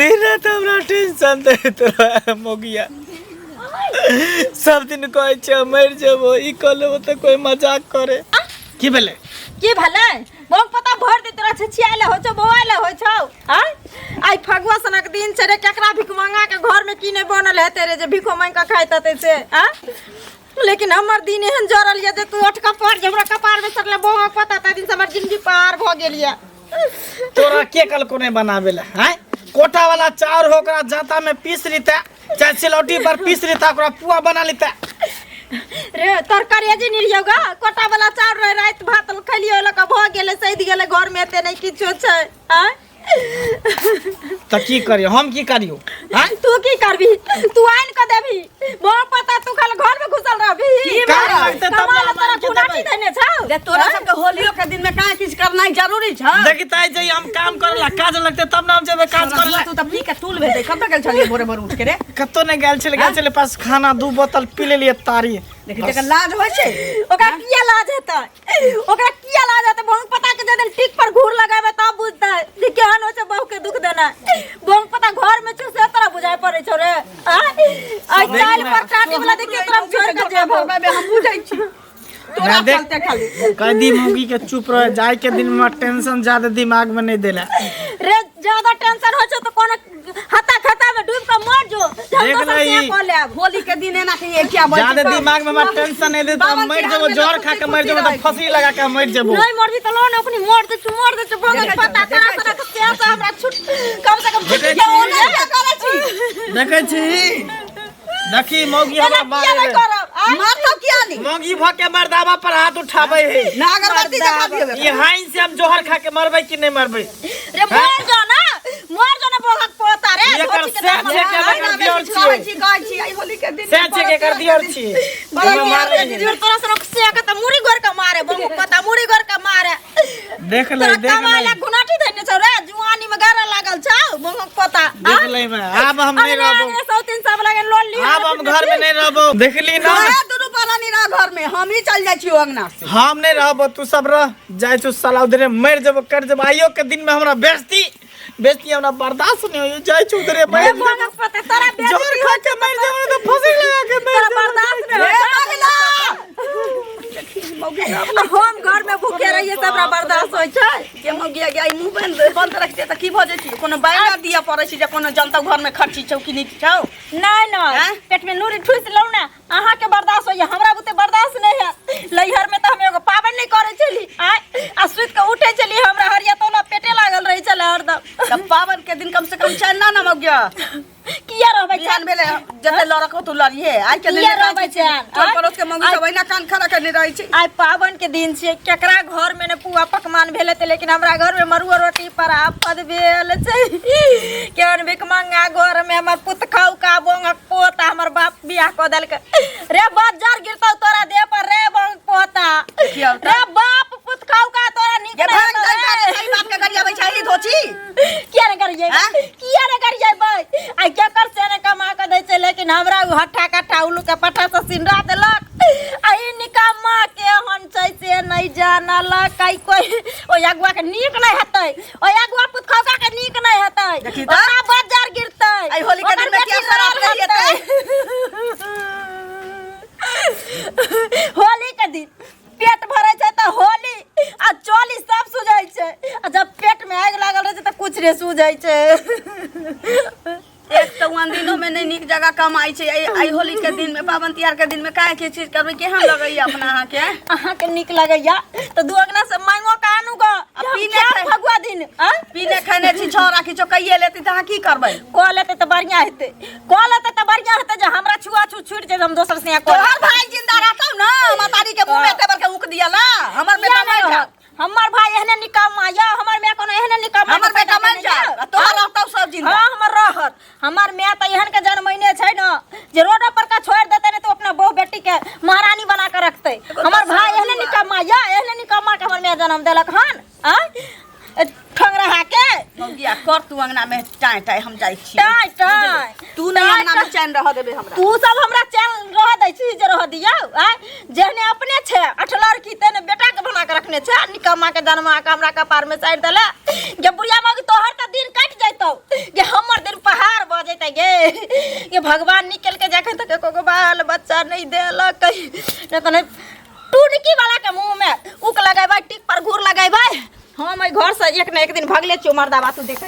दिन राति हमरा टेंशन दैत रहे मोगिया। सब दिन कहै छै मरि जेबो, ई कऽ लेबो, तऽ कोई मजाक करे। की भेलै? की भेलै? बहुत पता भर दे तोरा छिछियाले होइ छौ, बौआले होइ छौ। आय आइ फगुआ सनक दिन छै रे, केकरा भीख मंगा के घर में की नहीं बनल हेतै रे जे भीखो मांगि के खाइत हेतै से। आय लेकिन हमर दिन एहन जरल ये जे तू उठ के पड़ जे हमरा कपार में सटले बौआ पता ताहि दिन से हमर जिंदगी पार भऽ गेल ये। तोरा के कल को नहीं बनावे ला? हैं कोटा वाला चाउर हो, ओकरा जाता में पीस लेता, चाहे सिलौटी पर पीस लेता, ओकरा पुआ बना लेता। रे तरकारी जे नहीं लियो गा, कोटा वाला चाउर रहे, रात भात खेलियो लक भऽ गेलै, सैद गेलै, घर में एते नहीं किछो छै। आय तऽ की करियो हम? की करियो? हैं तू की करबी? तू आनि के देबी बहुत पता, तू खाली घर में घुसल रहबी। की काम लगतै तब कमाल ने हम तोरा आनि के गुनाठी देबै। देने छौ। जे तोरा सबके होलियो के दिन में काहे किछु करनाइ जरूरी छै? देखी ताई जे हम काम करे ला काज लगतै तब ने हम जेबै काज करे ला। तू तऽ पी के तूल भेलै। कतऽ गेल छलियै भोरे भोर उठ के रे? कतौ नहि गेल छलै, गेल छलै पास खाना, 2 बोतल पी लेलियै तारी। देखी, तेकर लाज होइ छै? ओकरा किया लाज हेतै? ओकरा किया लाज हेतै? बहु पता के जे दिन टिक पर घूर लगाबे तब बुझतै जे केहन होइ छै बहू के दुख देना। बहु पता घर में छौ से तोरा बुझाय पड़ै छौ रे। आइ चालि पर टाटी वाला देखिए तोरा हम छोड़ के जेबो। हम बुझै छी तोरा देख। चलते खाली। कैदी मौगी के चुप रहे, जाय के दिन में टेंशन ज्यादा दिमाग में नहीं देला। रे ज्यादा टेंशन होइ छौ तऽ कोनो हता खता में डूब के मर जो, जे हम देख दोसर लही। से कऽ लेब। होली के दिन एना के ये क्या बोल ज्यादा दिमाग में हमरा टेंशन नहीं देता, बावन मर तिहार जेबो, में जहर लोग खा के खुशी मर जेबो, रहै तऽ फंसी लगा के मर जेबो। नहीं मरबी तऽ लो ने ओखनी मर दे, तू मर दे, तू भगत देखै पता छौ, तोरा देखै सनक से से हमरा छुट कम से कम देखै छुट्टी छी। के करै छी। देखै छी, देखी मौगी हमरा एना किया मारे नहि रे। करब? आँय? मारतौ किया नी? मौगी भ के मर्दावा पर हाथ उठाबै है। ना अगरबत्ती देखा दियौ। ई हाइन से हम जोहर खा के मरबै कि नहीं मरबै? रे मर जो ना, मर जो ना बोगक पोता रे, एकर धोती के से दाम छै के मार। एकर दियोर कहै छियै। छी, कहै छी, आई होली के दिन से छै के एकर दियोर छियै। बड़ा एहिमे मार मारै रे है। दियोर तोरा सनक से के त मुड़ी गोर के मारे, बोगक पोता मुड़ी गोर के मारे। देख ले, तोरा देख कमाय ले, ला गुनाठी धइने छौ रे, जुआनी में गरा लागल छौ बोगक पोता। देख ले मैं, आब हम नहीं रहबो। सौ तीन सब लगे लोन ली। आब हम घर में नहीं रहबो, देखली ना? तोरा दुनू परानी रह घर में, हम ही चल जाइ छी अंगना से। हम नहीं रहबो, तू सब रह, जाइ छु साला उधरे मर जेबो, कर जेबो। आइयो के दिन में हमरा बेइज्जती बेइज्जती हमरा बर्दाश्त नहीं होई, जाइ छु उधरे मर रे जेबो। बोगक पोता तोरा जोर बेइज्जती खा के मर जेबो तो फांसी लगा के मर तोरा जेबो। बर्दाश्त नहीं रे होई। पगला। आ हम घर में भूखे रहिए से हमरा बर्दाश्त होइ छै? के मौगिया गया, ई मुँह बंद बंद रखते तऽ की भऽ जेतै? कोनो बायना दिअ पड़ै छै जे कोनो जनता घर में खर्ची छौ कि नहि छौ? नहीं नहीं, हैं? पेट में नूरी ठुस लौ ना, अहाँ के बर्दाश्त होइए, हमरा बुते बर्दाश्त नहीं है। लैहर में तो हम एगो पाबनि नहीं करे छली, आय आ सुति के उठे छली, हमरा हरिया तोला पेटे लागल रहे छले हरदम। तऽ पाबनि के दिन कम से कम चैन ना न मौगिया? किया रहबै बिहान भेलै, जते लड़क हो तू लड़िहे आइ के दिन। किया रहबै चैन? टोल आँय? पड़ोस के मौगी सब एहिना कान खड़ा करने रहै छै। आइ पाबनि के दिन छियै, केकरा घर में ने पुआ पकवान भेलै तऽ, लेकिन हमरा घर में मड़ुआ रोटी पर आफत भेल छै। केहन भिखमंगा घर में हमर पुतखौ का बोंगक पोता हमर बाप बियाह कऽ देलकै रे। बज्जर गिरतौ तोरा देह पर रे बोंग पोता। देखियौ तऽ। रे बाप पुतखौ का तोरा नीक ये नहि भाग हेतौ जाय रे। रे, सही बात के गरियाबै छै ई धोची। किया ने करियै? आँय? किया ने करियै? आइ केकर से ने कमा के दै छै, लेकिन हमरा उ हट्ठा कट्ठा उल्लू के पट्ठा से सिनरा देलक। आ ई निकम्मा केहन छै से नहि जानलक। आइ कोइ ओहि अगुआ के नीक नहि हेतै, ओहि अगुआ पुतखौका के नीक नहि हेतै। देखी तऽ। ओकरा बज्जर गिरतै। आइ होली के ओकर दिन में किया बेटी शराब लाल नहि हेतै? होली के दिन पेट भरै छै तऽ होली आ चोली सब सुझै छै, आ जब पेट में आगि लागल रहै छै तऽ कुछ नहि सुझै छै। एक तऽ वन दिनो में नहि नीक जगह कमाइ छै, आइ होली के दिन में, पाबनि तिहार के दिन में काहे के चीज करबै? केहन लगैया अपना अहाँके? अहाँके नीक लगैया तऽ दू अंगना से मांगो के आनू ग। आ हम पीने खायब खाय- फगुआ दिन, आँय? पीने खैने छी, छौड़ा किछो कहिए लेती तऽ अहाँ की करबै? कऽ लेतै तऽ बढ़िआँ हेतै, कऽ लेतै तऽ बढ़िआँ हेतै जे हमरा छुआ छू छूटि जेतै, हम दोसर से कऽ लेब। तोहर भाई जिंदा रहतौ ना, महतारी के मुंह में एते बड़का उक दियला। हमर किया बेटा नहि मर जा। रहत? हमर भाई एहने निकम्मा या हमर माय कोनो एहने निकम्मा हमर के बेटा पैदा मर केने जा यऽ? आ तोहर रहतौ सब जिंदा। हाँ, हमर रहत। हमर माय तऽ एहन के जन्मैने छै ने जे रोडो पर का छोड़ि देतै ने तऽ अपना बहु बेटी के महारानी बना के रखतै। हमर भाई एहने निकम्मा या एहने निकम्मा के हमर माय जन्म देलक हन। आँय ठंगराहा के मौगिया कर तू अंगना में टाय टाय, हम जाइ छी। टाय टाय। तू नहि अंगना में चैन रह देबे हमरा। तू सब हमरा चैन रह दै छी जे रह दियौ? आँय जेहने अपने छै अठलड़की तेहने बेटा के बना के रखने छै। निकम्मा के जन्मा के हमरा कपार में चाटि देले। गे बुढ़िया मौगी, तोहर तऽ दिन कटि जैतौ, गे हमर दिन ये भगवान निकल के जखन तक एको गो बाल बच्चा नहीं देलक, नहीं तऽ नहीं टुनकी वाला के मुंह में उक लगेबै, टिक पर घूर लगेबै। हम एहि घर से एक न एक दिन भगले छियौ मर्दाबा, तू देखे।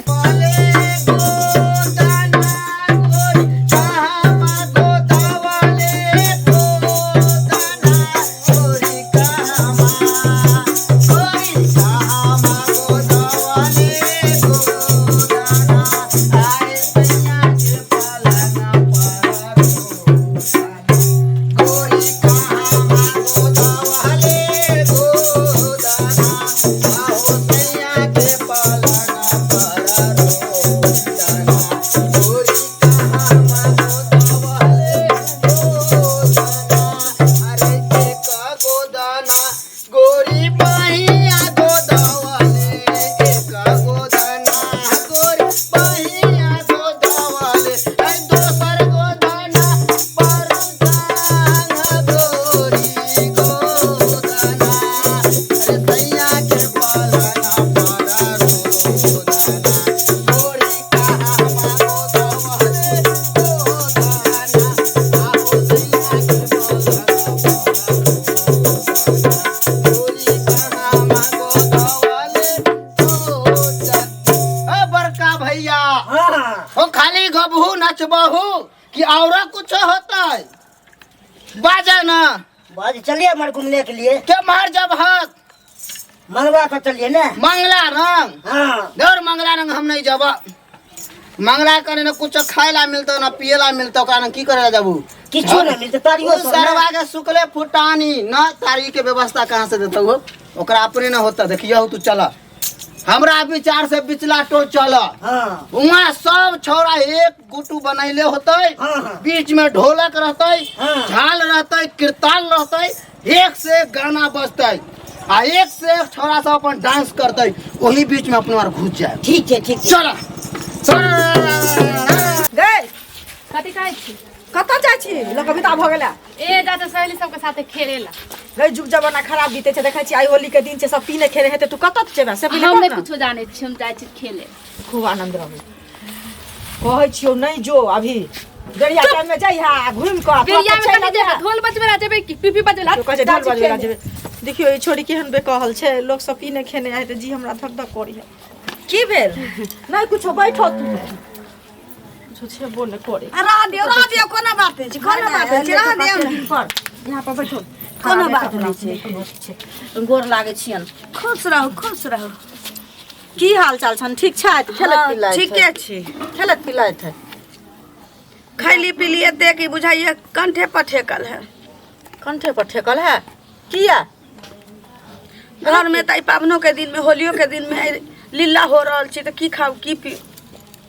गोरी बहिया गोदवले एक गोदना, गोरी बहिया गोदवले ऐ दोसर गोदना पर गोरी गोदना, अरे सैया के पालना पर रोदना, गोरी कहाँ गोदवले गोदना, आहो सैया के पालना पर गोरी कहाँ गोदवले गोदना। ए बड़का भैया, हो खाली गबहू नचबहू कि और कुछ होता है? बाजा ना। बाज चलिए हमारे घूमने के लिए। के मार जब हक मंगवा पर चलिए ना। मंगला रंग। हाँ। दौड़ मंगला रंग हम नहीं जब मंगला करे ना कुछ खाए ला मिलतो ना पिए ला मिलतो, कारण की करे जबू? किछो ना मिलते तारियो उ सब ना। सरवा के सुखले फुटानी ना तारी के व्यवस्था कहाँ से देता हो? ओकरा अपने ना होता। देखियो तू चला हमरा विचार से बिचला टोल चला। हाँ। वहाँ सब छौड़ा एक गुटू बनैले होते, हाँ, हाँ। बीच में ढोलक रहते, हाँ। झाल रहते, किरताल रहते, एक से एक गाना बजते आ एक से एक छौड़ा सब अपन डांस करते, वही बीच में अपना आर घुस जाए। ठीक है, ठीक है। चला गए। कथी कहै छी? कतऽ जाइ छी? लोक विदा भऽ गेला। ए जाते सहेली सबके साथे खेले ला। गई, जुग जमाना खराब बीते छै, देखै छी आइ होली के दिन छै, सब पीने खेले हेतै, तू कतऽ जेबे से पहिले हम कह नहि ने। कुछो जानै छी, हम जाइ छी खेले। खूब आनंद रहबै। कहै छियौ नहि जो, अभी बेरिया टाइम में जाइ हा घुमि कऽ आ बेरिया में तुरते कथी चलि जेबै? अबिहे। ढोल बजबै ला जेबै कि पीपी बजबै ला? तो कहै छै जाइ ढोल छी बजबै ला खेले। जेबै। देखियौ ई छोरी केहन बेकहल छै, लोक सब पीने खेने आइ तऽ जी हमरा धक धक करी है। की भेल? नहि कुछो, बैठो तू। कुछो छेबो नहि करे। आ रह दियौ, रह दियौ, कोनो बात नहि छै, कोनो बात नहि छै, रह दियौ। पर यहाँ पर बैठो। कोनो बात नहि छै। गोर लागै छियन। खुश रहू, खुश रहू। की हाल चाल छन? ठीक छथि? खेलैत हाँ, पिलैत? ठीके छी। खेलैत पिलैत है? खैली पीली एते कि बुझाइए कंठे पर ठेकल है। कंठे पर ठेकल है? किया? घर में तऽ पाबनो के दिन में, होलियो के दिन में लीला हो रहल छै, तऽ की खाउ की पी?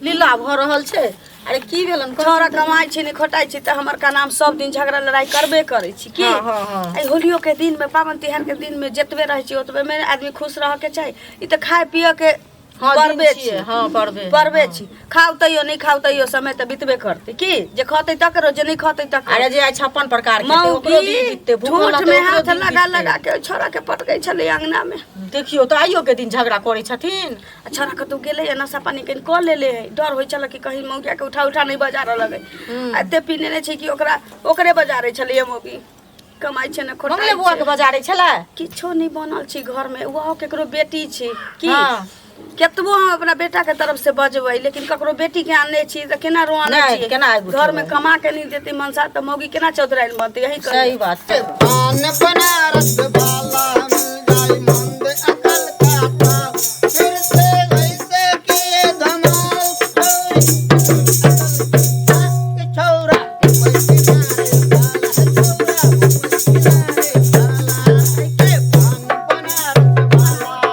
लीला भऽ रहल छै? अरे की भेलन? छौड़ा कमाइ छै नहि खोटाइ छै, तऽ हमर का नाम सब दिन झगड़ा लड़ाई करबे करै छी की। हाँ, हाँ, हाँ। एहि होलियो के दिन में, पाबनि तिहार के दिन में जतबे रहै छी ओतबे में आदमी खुश रह के चाही। ई तऽ खाय पिय के हाँ, दिन परबे छियै, छी। हाँ, परबे। परबे छी, खाउ तैयो नहि खाउ तैयो समय तऽ बितबे करतै की। जे खतै तकरो, जे नहि खतै तकरो। अरे जे आइ 56 प्रकार के ओकरो दिन मौगी बीतते, भूखल ठूठ रहतै में ओकरो हाथ दिन लगा बीततै। लगा के छोड़ा के पटकै छलै अंगना में। देखियौ तऽ आइयो के दिन झगड़ा करै छथिन। आ छोड़ा कतौ गेलै या नशा पानी कनि कऽ लेले है, डर होइ छलै कि कहीं मौगिया के उठा उठा नहि बजारऽ लगै। आ एते पीने नहि छै कि ओकरा ओकरे बजारै छलैया। मौगी कमाइ छै ने खोटाइ मंगले बुआ छै। के बजारै छलै। किछो नहि बनल छै घर में, ओहो केकरो बेटी छै की। हाँ। केतबो हम अपना बेटा के तरफ से बजबै, लेकिन ककरो बेटी के आनने छी तऽ केना रोआने नहि, छी? केना आगू घर में उठेबै? कमा के नहि देतै मनसा तऽ मौगी केना चौधराइन बनतै? यही कहियौ। सही बात छै। पान बनारस वाला मिल जाए मंद अकल काटा, फिर से वैसे किए धमाल छौरा मुंबई किनारे वाला, छौरा मुंबई किनारे वाला, के पान बनारस वाला।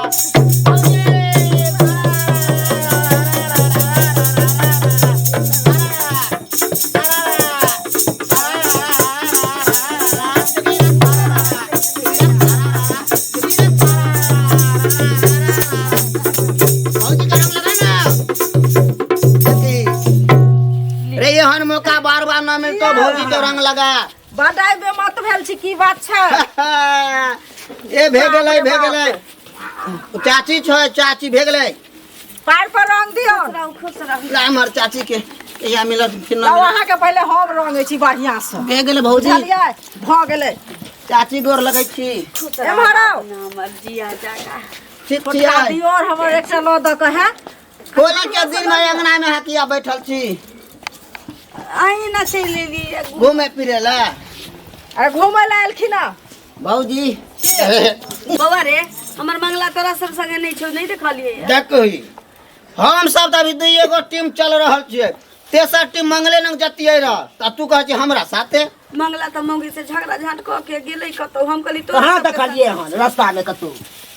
भौजी का रंग लगा ना। रे एहन मौका बार बार न मिलतो, भौजी के रंग लगा। बडाइ बेमत भेल छी, की बात छै? ए भे गेलै, भे गेलै, चाची छै, चाची भे गेलै। पार पर रंग दियौ। खुश रहू, खुश रहू। ला हमर चाची के कहिया मिलत फिर लाउ ना मिलत। अहाँके पहिले हम रंगै छी बढ़िआँ सँ। भए गेलै भौजी। बुझलियै, भऽ गेलै। चाची गोर लगै छी। एम्हर आउ। हमर जिया जागा। ठीक छोटका छियै? दियोर हमर एकटा लऽ दऽ कऽ है। होली के दिन में अंगना में हकिया बैठल छी। अहीं ना चलि एलियै। घूमे फिरे ला। अरे घूमै लए एलखिन हँ। भौजी। बौआ रे, हमर मंगला तोरा सब संगे नहि छौ, नहि देखलियै। देखही, हम सब तऽ अभी दुइए गो टीम चल रहल छियै, तेसर टीम मंगले नंग जतियै रह तऽ तू कहै छी हमरा साथे। मंगला तऽ मौगी से झगड़ा झाँट कऽ के गेलै कतौ। हम कहली तोरा कहाँ सबके देखलियै हन रास्ता में कतौ?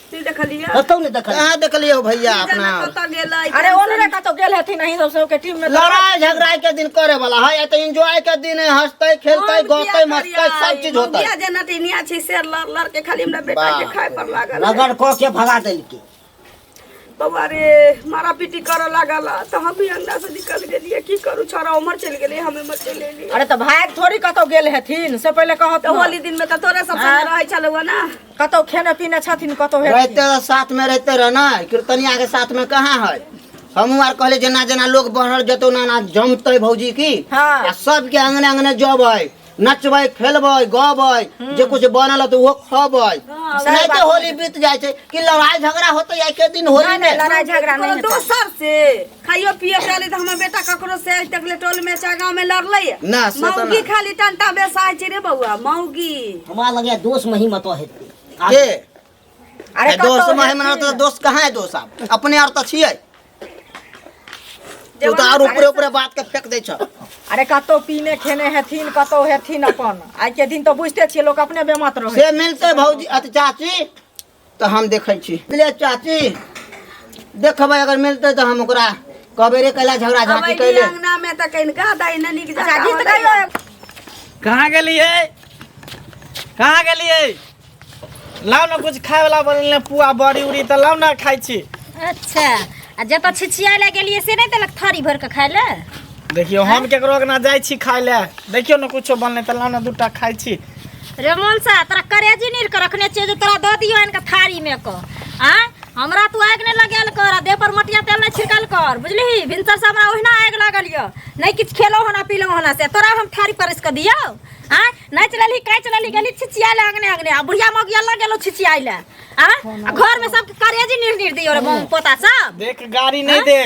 नहीं देखलियै। कतौ नहीं देखलियै। कहाँ देखलियै हो भैया जाने अपना? कतऽ गेलै। अरे ओनरे कतौ गेल हेथिन अहीं सब सबके टीम में। लड़ाई झगड़ा के दिन करे वाला है, तऽ एंजॉय के दिन है, हंसते खेलते हम किया गौते मस्ते करियै? सब चीज होता। मौगिया जे नटिनिया छै से लड़ लड़ के खाली हमरा बेटा के बाप खाय पर लागल है। रगड़ कऽ के भगा देलकै। बौआ रे, मारा पीटी करऽ लागल तऽ हम भी अंगना से निकल गेलियै। की करू, छोरा उम्हर चलि गेलै, हम एम्हर चलि एलियै। अरे तऽ भाग थोड़ी कतौ गेल हेथिन से पहिले कहत तऽ होली दिन में तऽ तोरे सब संगे रहै छलौ ना। कतौ खेने पीने छथिन कतौ हेथिन। रहते रह, साथ में रहते रह ना, कीर्तनिया के साथ में कहाँ है। हमहूँ आर कहले जेना जेना लोग बढ़ल जेतौ ना ना जमतै भौजी की। हाँ। आ सबके अंगने अंगने जबै, नचबै, खेलबै, गबै, जे कुछ बनल होतै ओहो खबै। नहीं तो होली बीत जाइ छै कि लड़ाई झगड़ा होतै आइ के दिन होली नहीं, में। लड़ाई झगड़ा नहीं कोनो हेतै। दोसर से खाइयो पियो के आली तऽ हमर बेटा ककरो से आज तक ले टोल में चाहे गाँव में लड़लै? ना, से तऽ मौगी ना। खाली टंटा बेसाय छै रे बौआ, मौगी। हमरा लगैया दोष मही मत हेतै। के? अरे ए, दोस्त कतौ मही मना हेथिन। तऽ दोस्त कहाँ है? दोस्त आब अपने आर तऽ छियै, तू तऽ आर ऊपरे ऊपरे बात के फेंक दै छ। अरे कतौ पीने खेने हेथिन कतौ हेथिन अपन। आइ के दिन तऽ बुझते छियै लोक अपने बेमत रहै। से मिलतै भौजी अथी चाची तऽ हम देखै छी। ले चाची देखबै, अगर मिलतै तऽ हम ओकरा कहबै रे कैला झगड़ा अब झाँटी अइली कैले। अंगना में तऽ कनिका दाइ न नीक अच्छा जकाँ गीत होलै। गाइयो। कहाँ गेलियै, कहाँ गेलियै? लाउ ने कुछ खाय वाला बनेने पुआ बड़ी उड़ी तऽ लाउ ने, खाइ छी। अच्छा, आ जतऽ छिछियाए लए गेलियै से नहि देलक थारी भरि कऽ खाय लए? देखियौ, हम केकरो अंगना जाइ छी खाय लए? देखियौ ने कुछो बनलै तऽ लाउ ने, दूटा खाइ छी। रे मनसा, तोरा करेजी नीर के रखने छियै जे तोरा दऽ दियौ आनि कऽ थारी मे कऽ? आँय, हमरा तू आगि नहि लगायल कर आ देह पर मटिया तेल नहि छिड़कल कर, बुझलिही? भिनसर से हमरा ओहिना आगि लागल यऽ, नहि किछु खेलहुँ हन आ पीलहुँ हन, से तोरा हम थारी परसि कऽ दियौ? आँय, नाचि लेलही, काचि लेलही, गेलही छिछियाए लए अंगने अंगने आ बुढ़िया मौगिया लग गेलौ छिछियाए लए। आँय, आ घर में सबके करेजी नीर नीर दियौ रे पोता सब। देख, गाड़ी नहीं दे।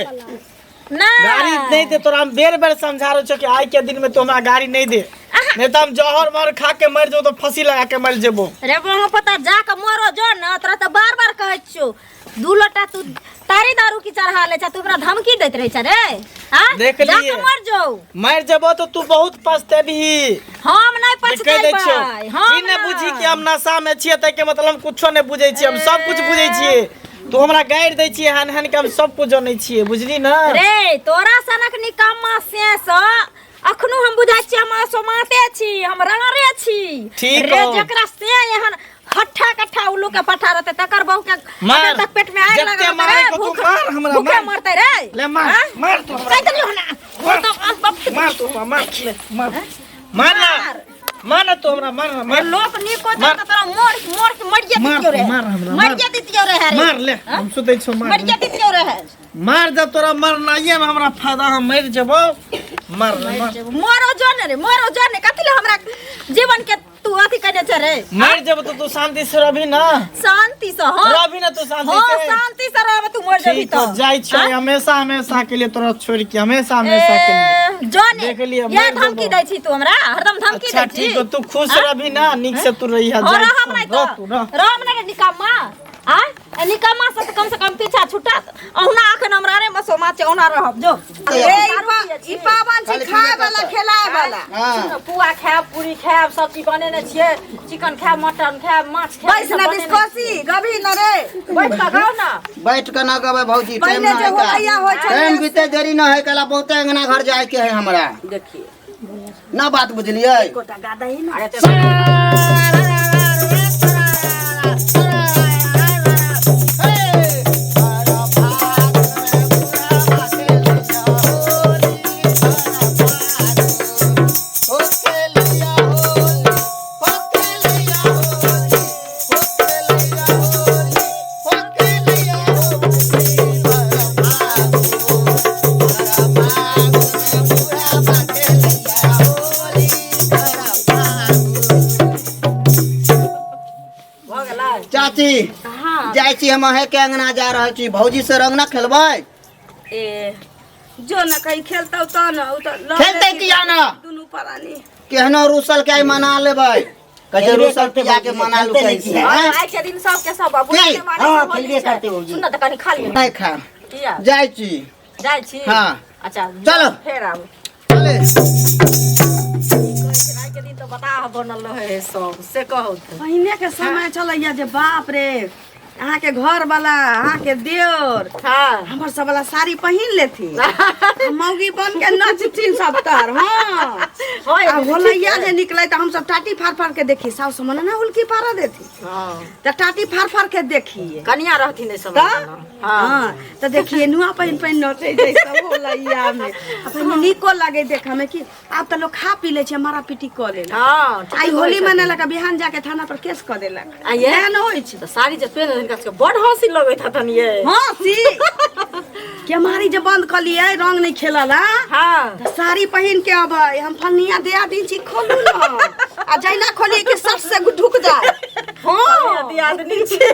ना गाड़ी नहीं दे। तोरा हम बेर बेर समझा रहल छियौ कि आइ के दिन में तू हमरा गाड़ी नहीं दे, नहीं तो हम जहर मर खा के मर जेबो, तो फांसी लगा के मर जेबो। रे बहु पता, जा के मरो जो न। तोरा तऽ बार बार कहै छियौ, दू लोटा तू तारी दारू की चढ़ा ले छ, तू हमरा धमकी दैत रहै छ रे? हाँ, देख जा लिए। के मर जो। मर जेबो तो तू बहुत पछतेबही। हम नहीं जे कहि दै छियौ, पछतेबै। हम ई नहि बुझी कि हम नशा में छियै ताहिके मतलब हम कुछो नहि बुझै छियै। हम सब कुछ बुझै छियै। तू हमरा गारि दै छियै हन हन के, हम सब कुछ जनै छियै, बुझली ना? रे तोरा सनक निकम्मा से सँ अखनो हम बुझै छियै हम असोमाते छी, हम रारे छी। ठीक रे हौ। जकरा से एहन हट्ठा कट्ठा उल्लू के पट्ठा रहतै तकर बहू के मार। अखन तक पेट में आगि जते लागल रहतै मारै रे, को तू भूख मार हमरा, भूखे मार। मरतै रे। ले मार। हाँ? मार तू हमरा। कहि देलियौ हन। मार। तो मार तू हमरा, मार, ले मार, मार ना, मार ना तू हमरा, मार ना, मार। लोक नीक हो मार। त तोरा मोर मोर के मरिया मार, दितियौ रे। मार हमरा, मार। मरिया दितियौ रे रे। मार ले, हम सुतै छियौ, मार। मरिया दितियौ रे। मार, जब तोरा मरनाइए में हमरा फायदा, हम मरि जेबो। मार ले, मार। मरो जो ने रे, मरो जो ने। कथी ले हमरा जीवन के तू अथी कने छ रे? मर जेबो तो तू शांति से रहबी ना? शांति से, हाँ। रहबी ना तू शांति हाँ से? शांति से रहबे, तू मर जेबी। ठीक हो, तो जाइ छियै हाँ? हमेशा हमेशा के लिए तोरा छोड़ के, हमेशा हमेशा के लिए। ए, जो ने देख लिअ, ये मर धमकी जेबो। दै छी तू हमरा, हरदम धमकी अच्छा दै छी। ठीक हो, तू खुश हाँ? रहबी ना, नीक से तू रही। हाँ, जाइ रहब नहि रह तू, तऽ रह। रहब नहि रे निकम्मा। आ ए निकम्मा से तऽ कम से कम पीछा छुटत। अहुना अखन हमरा रे मसोमा छै, ओना रहब जो। रे ई पावन छै खाली खाय पीले वाला करतै। खेलाय वाला। हाँ। पुआ खायब, पूरी खायब, सब चीज बनेने छियै। चिकन खायब, मटन खायब, माछ खायब। बैस ना बिस्कोसी गभी न रे। बैठ कऽ गाउ ना। बैठ के ना गबै भौजी, टाइम पहिले ना जे है का। होलैया होइ छलै। टाइम बीते देरी न है, कला बहुते अंगना घर जाए के है हमरा। देखिए ना बात बुझलियै। गोटा गादा ही ना। ओ छी हम अहें के अंगना जा रहल छी भौजी से रंग ना खेलबै ए जो न कहीं खेलतौ त न उ त लऽ खेलतै लेथिन किया न? दुनू प्राणी केहनो रूसल के आइ मना लेबै कहै छै खेलबे रूसल करतै पिया के भौजी, मना लू खेलतै नहि कैसे किया? आँय? आइ के दिन सबके सब बाबू नहीं, के माने हाँ, से होली खेलबे छै। करतै भौजी। सुन न तऽ कनि खा लिअ नहि खा किया जाइ छी जाइ छी हाँ। अच्छा चलो। फेर आबू चले आइ के दिन तऽ बताह बनल रहे है सब से कहू तऽ पहिने के समय छलैया जे बाप रे अहाँके घर वाला अहाँके देवर हाँ हमर सब वाला साड़ी पहिन लेथिन आ मौगी बन के नचथिन सब तर हाँ हाँ, आ होलैया जे निकले तऽ हमसब टाटी फाड़ फाड़ के देखी साउस मने ना हुलकी पारा देथी हाँ तऽ टाटी फाड़ फाड़ के देखिए कनिया रहथिन एहि समय तऽ हाँ हाँ तऽ देखिए नुआ पहिन पहिन नचै छै सब होलैया में आ पहिने नीको लागे देखऽ में कि आब तऽ लोग खा पी लै छै मारा पीटी कऽ लेलक हाँ आइ होली मनेलक आ बिहान जाके थाना पर केस कऽ देलक आ ये? एहन होइ छै तऽ साड़ी जे पहिन हिनका सबके बड़ हँसी लगैत हेतन ये हँ सी केमारी जे बंद कऽ लियै रंग नहि खेलल आ हाँ तऽ साड़ी पहिन के अबै हम फलनिया दिया दिन छी खोलू न आ जहिना खोलियै कि सट से ढुक जाय हाँ दियादनी छै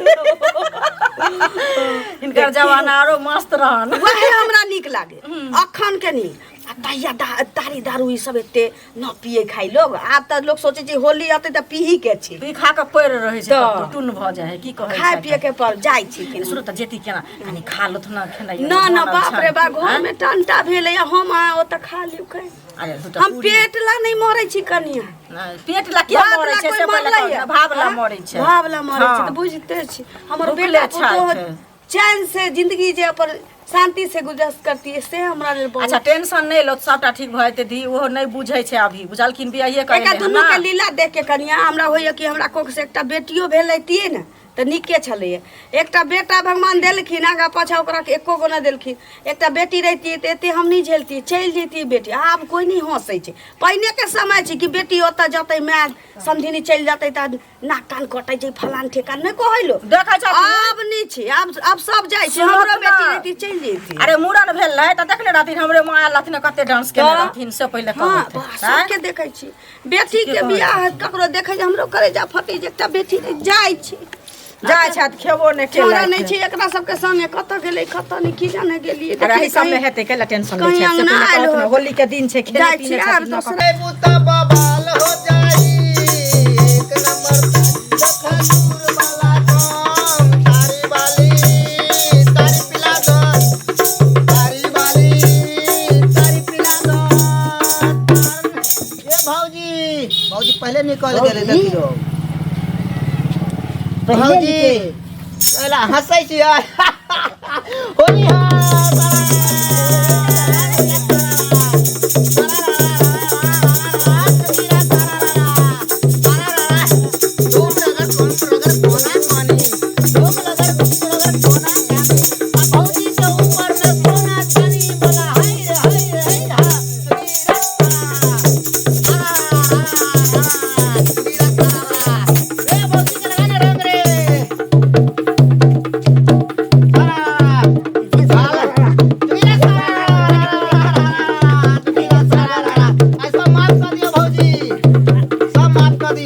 हिनकर जमाना आरो मस्त रहन वएह हमरा नीक लागे अखन के नीक आ तहिया तारी दारू ई सब एते न पिए खाइ लोग आब तऽ लोग सोचै छै होली अतै तऽ पीही के छै पी खा कऽ पड़ि रहै छै तऽ। तब टुन भऽ जाइ है की कहै खाय पिए के पर जाइ छी कि शुरू तऽ जेती केना कनि खा लुथ ना खेनाइ न न बाप रे बा घर में टंटा भेलै आ हम अहाँ ओतऽ खा लियौ के अरे दूटा हम पेट ला नहीं मरै छी कनिया नहि, पेट ला किया भाव मरै ला छै कोइ से पहिले मरलै कहू या? ने, भाव ला हाँ? मरै छै भाव ला मरै छै हाँ। तऽ बुझिते छी हमर भुखले बेटा पुतोह छै। चैन से जिंदगी जे अपन शांति से गुजर करती है से हमरा लेल बहुत अच्छा टेंशन नहि लो सबटा ठीक भऽ जेतै दी ओहो नहि बुझै छै अभी बुझलखिन बियाहे एका करेले दुनू के लीला देख के कनिया हमरा होइए कि हमरा कोख से एकटा बेटियो भेल रहितियै ने तऽ नीके छलैए एकटा बेटा भगवान देलखिन आगाँ पाछाँ ओकरा एको गो नहि देलखिन एकटा बेटी रहितियै तऽ एते हम नहि झेलतियै चलि जैतियै बेटी आब कोइ नहि हँसै छै पहिनेके समय छै कि बेटी ओतऽ जतै माय समधिनी चलि जतै तऽ नाक कान कटै छै फलान ठेकान नहि कहै लो देखै छथिन। आब नहि छै आब आब सब जाइ छै सुनत हमरो बेटी ना। रहिती चलि जैती अरे मूड़न भेल रहै तऽ देखने रहथिन हमरे माँ आयल रहथिन कते डांस केने तऽ? रहथिन से पहिले हाँ कहैत बा, आँय? सबके देखै छी बेटी के बियाह ककरो देखै छै हमरो करेजा फटै छै एकटा बेटी नहि जाइ छै जाइ छथि खेबो नहि छोड़ा केलथि नहि छै एकरा सबके संगे कतऽ गेलै कतऽ नहि की जाने गेलियै अरे एहि सबमे कहीं- हेतै कैला टेंशन लै कहीं छै से अंगना पहिले आयल कहत ने, होत। होली के दिन छै खेले जाइ पीने छी आब छथिन दोसरा बुता बवाल हो जाई एक नंबर खजूर वाला काम तारी वाली तारी पिला दो तारी वाली तारी पिला दो ए भौजी भौजी पहले निकल गेलै देखियौ पहिले भौजी निकलि। एला हंसै छियै होली है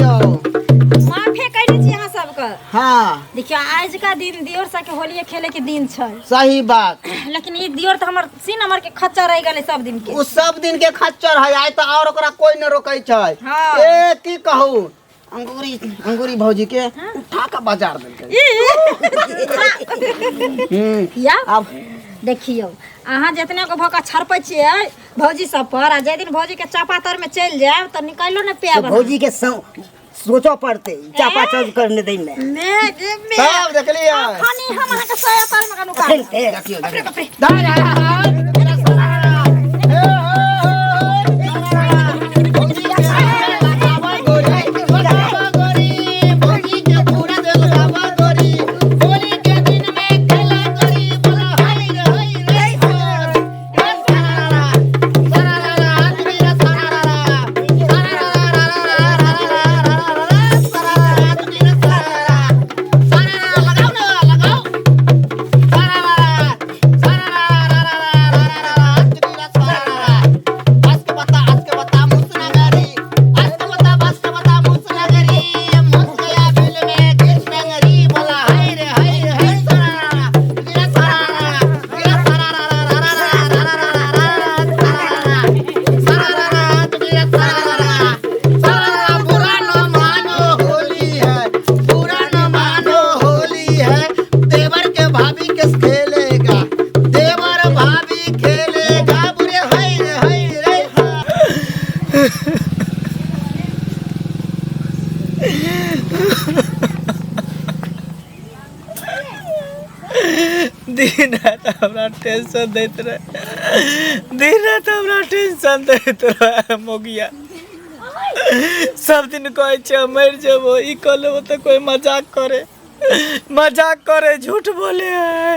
माफे कैने छी अहाँ सबके हाँ देखियौ आज का दिन दियोर सबके होलिये खेले के दिन छै सही बात लेकिन ई दियोर तऽ हमर सी नंबर के खच्चर रहि गेलै सब दिन के उ सब दिन के खच्चर है आइ तऽ और ओकरा कोई न रोकै छै हाँ। ए की कहू अंगूरी अंगूरी भौजी के उठा के बाजार देलकै हम्म, या आब देखियौ अहाँ जितने को भौका छरपै छियै भौजी सब पर आ जाहि दिन भौजी के चापा तर में चलि जायब तऽ निकलो ने तो पेब अहाँ। भौजी के सोचऽ पड़तै चापा चौक करने दै में मे गे मे सब देखलियै अखनी हम अहाँके साया तर में कनुका अखन ते देखियौ देखियौ दाइ, दाइ, दाइ, दाइ। भौजी के पूरा देल गावा गोरी होली के दिन में खेला गोरी बोला हाय रे हाय रे रे सरारा सरारा आदमी रे सरारा सरारा सरारा आदमी रे सरारा सरारा लगाओ ना लगाओ सरारा सरारा दिन राति हमरा टेंशन दैत रहे, दिन राति हमरा टेंशन दैत रहे मोगिया। सब दिन कहै छै हम मरि जेबो, ई कऽ लेबो, तऽ कोइ मजाक करे, मजाक करे, झूठ बोले है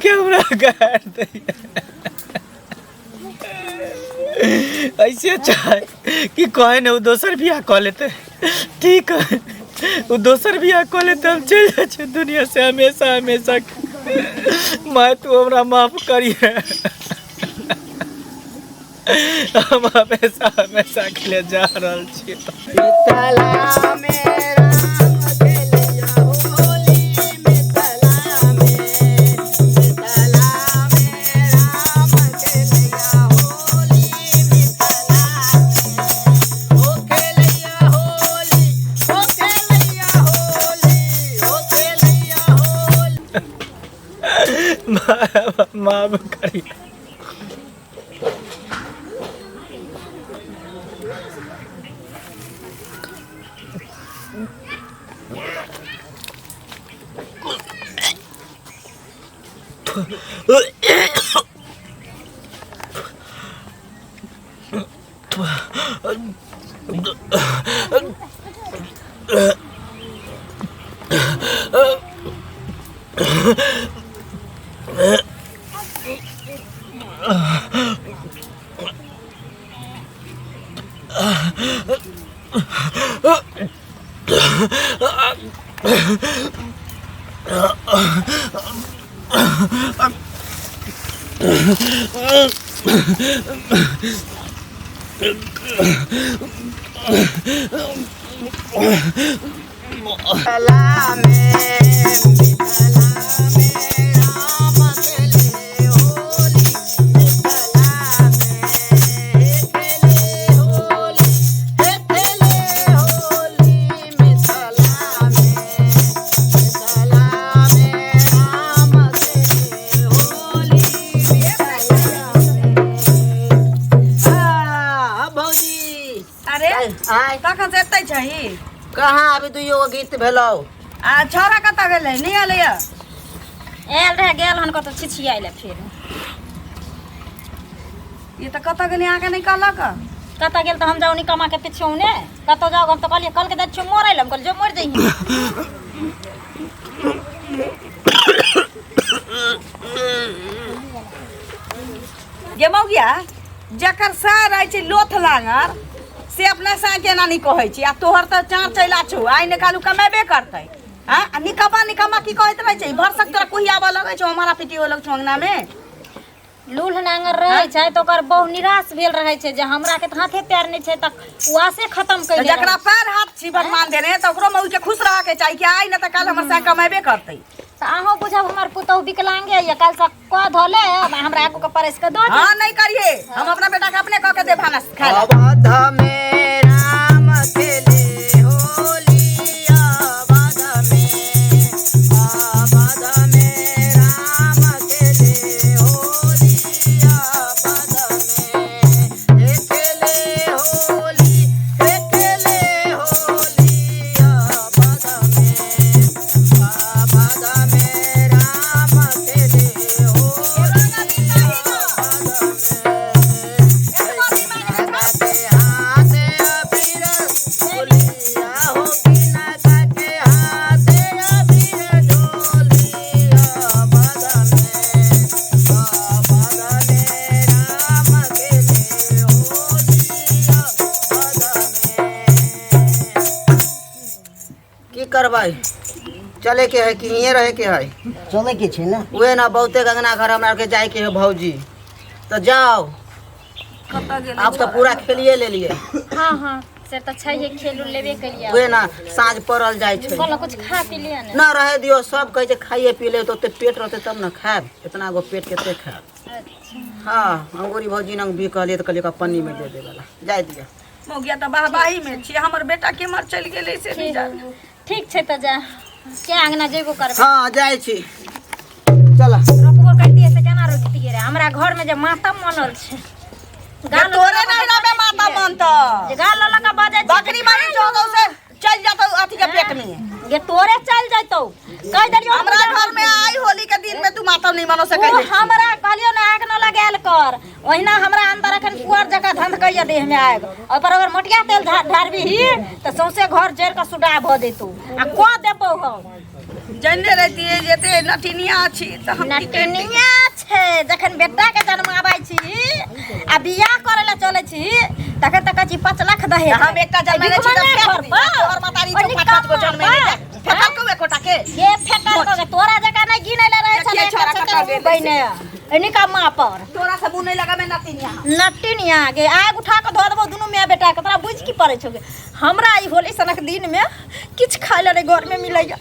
के हमरा गारि दैया। ऐसे चाहे कि कहे ने ओ दोसर बियाह कऽ लेतै, ठीक है, ओ दोसर बियाह कऽ लेतै, हम चलि जाइ छियै दुनिया से हमेशा हमेशा। माय तू हमरा माफ करिहे, हम हमेशा हमेशा के लिए जा रहल छियै। मिथिला में राम खेलैया होली, मिथिला में, मिथिला में राम खेलैया होली, मिथिला में। ओ खेलैया होली, ओ खेलैया होली, ओ खेलैया होली। माफ करिए। मिथिला में, मिथिला में राम खेले होली, मिथिला में खेले होली, हे खेले होली, मिथिला में, मिथिला में राम खेले होली, मिथिला में। आ भौजी, अरे आय तखन से एतै छही? कहाँ, अभी दुइयो गो गीत भेलौ। आ छौड़ा कतऽ गेलै? नहि एलैया? आयल रहे, गेल हन कतौ छिछियाइ लए फेर। ई तऽ कतऽ गेलै, अहाँके नहि कहलक? कतऽ गेल तऽ हम जाउ निकमा के पीछे ने कतऽ जाउ? हम तऽ कहलियै, कहलकै दै छियौ मरै लए। हम कहलियै जो मरि जइहे। गे मौगिया, जकर सार रहै छै लोथ लांगर से अपना सार के एना नहि कहै छै, आ तोहर तऽ चार चैला छौ, आइ ने काल्हि कमेबे करतै। आँ, आ निकम्मा निकम्मा की कहैत रहै छै? भरसक तोरा कुहियाबऽ लगै छौ, हमारा पिटी होय लगै छौ अंगना मे। लूल्ह नांगर रहै छै तऽ ओकर बहु निराश भेल रहै छै जे हमरा के तऽ हाथे पैर नहि छै, तऽ ओ आसे खत्म तऽ कैले जकरा रहै छै। पैर हाथ छी भगवान देने तऽ ओकरो मौगी के खुश रहऽ के चाही कि आइ ने तऽ काल्हि हमर सार कमेबे करतै। तऽ अहूँ बुझब हमर पुतहु विकलांगे यऽ, काल्हि से कऽ धऽ ले हमरा आगू के परसि कऽ दऽ दे। हाँ, नहि करिए, हम अपना बेटा के अपने कऽ के दे भानस खाय ला। अवध में राम खेले होली, अवध में, अवध में राम खेले होली, अवध में हे खेले होली, हे खेले होली, अवध में, अवध में राम खेले होली, अवध में के हाथ अबीर ढोलिया हो, बिना के हाथ अबीर ढोलिया, अवध में, अवध में राम खेले होली, अवध में। की करबै, चले के है कि हिये रहे के है? चले के छै ने। उहे ना, बहुते अंगना घर हमरा के जाय के है भौजी, तऽ जाओ। कतऽ गेलै? आब तऽ पूरा खेलिए लेलिए। हाँ हाँ, से तऽ छैहे, खेल उल लेबे केलियै। उहे ना, साँझ पड़ल जाइ छै। कहलहुँ कुछ खा पी लिअ ने। ना, रहे दियौ, सब कहै छै खाइए पी ले, तऽ ओते पेट रहतै तब ने खायब, इतना गो पेट कते खायब? अच्छा। हाँ, अंगूरी भौजी नंग भी कहलियै तऽ कहलियै पन्नी में दे दे वाला, जाय दिअ। मौगिया तऽ बाहबाही मे छियै, हमर बेटा केम्हर चलि गेलै से नहि जाने। ठीक छै, तऽ जा के अंगना जेबो करबै। हाँ, जाइ छी, चल। रोकबो करतियै से केना रोकतियै रे? हमरा घरमे जे मातम मनल छै। जे तोरे नैहरा में माता मनतौ। जे गाल लऽ लऽ के बजै छी। बकरी मारी चौदह से चल जातौ अथी के पेट में। गे तोरे चल जैतौ, कहि देलियौ। हमरा घर में आई होली के दिन में तू माता नहीं मनो सकै। तू हमरा कहलियौ ने आग न लगायल कर, ओहिना हमरा अंदर अखन पुअर जकाँ धंधकैया देह में आगि। ओहि पर अगर मोटिया तेल ढारबिही तऽ सौंसे घर जरि कऽ सुडा भऽ जेतौ आ कऽ देबौ हम। जनने रहतियै जे एते नटिनिया छी तऽ हम की करितियै? नटिनिया छै। जखन बेटा के जन्माबै छी आ बियाह करै लए चलै छी, तखन तऽ कहै छी 5 लाख दहेज। हम एकटा जन्मेने छी तऽ भिखमंगा फेक घर दी। पर। तोहर मतारी ओहि छौ 5-5 गो निकम्मा जन्मेने पर। फेकल कौ एकोटा के? के फेकल कौ? तोरा जकाँ नहि गिनै लए रहै छलै। देखियै छोड़ा कतऽ गेलै से। बहिने निकम्मा पर तोरा से मुँह नहीं लगाबे नटिनिया। नटिनिया गे, आग उठा कऽ धऽ देबौ दुनू माय बेटा के। तोरा बुझि की पड़ै छौ गे? हमरा ई होली सनक दिन में किछु खाय लए नहि घर में मिलैया।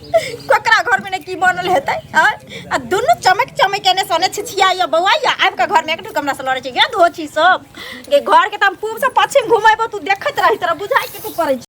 ककरा घर में नहि की बनल हेतै? आँय, आ दुनू चमक चमक एने सने छिछियाइया बौआइया, आबि कऽ घर में एक ढुक हमरा से लड़ै छै। गे धोछी सब गे, घर के तऽ हम पूब से पश्चिम घुमेबो, तू देखैत रही। तोरा बुझाइ की तू करै छी?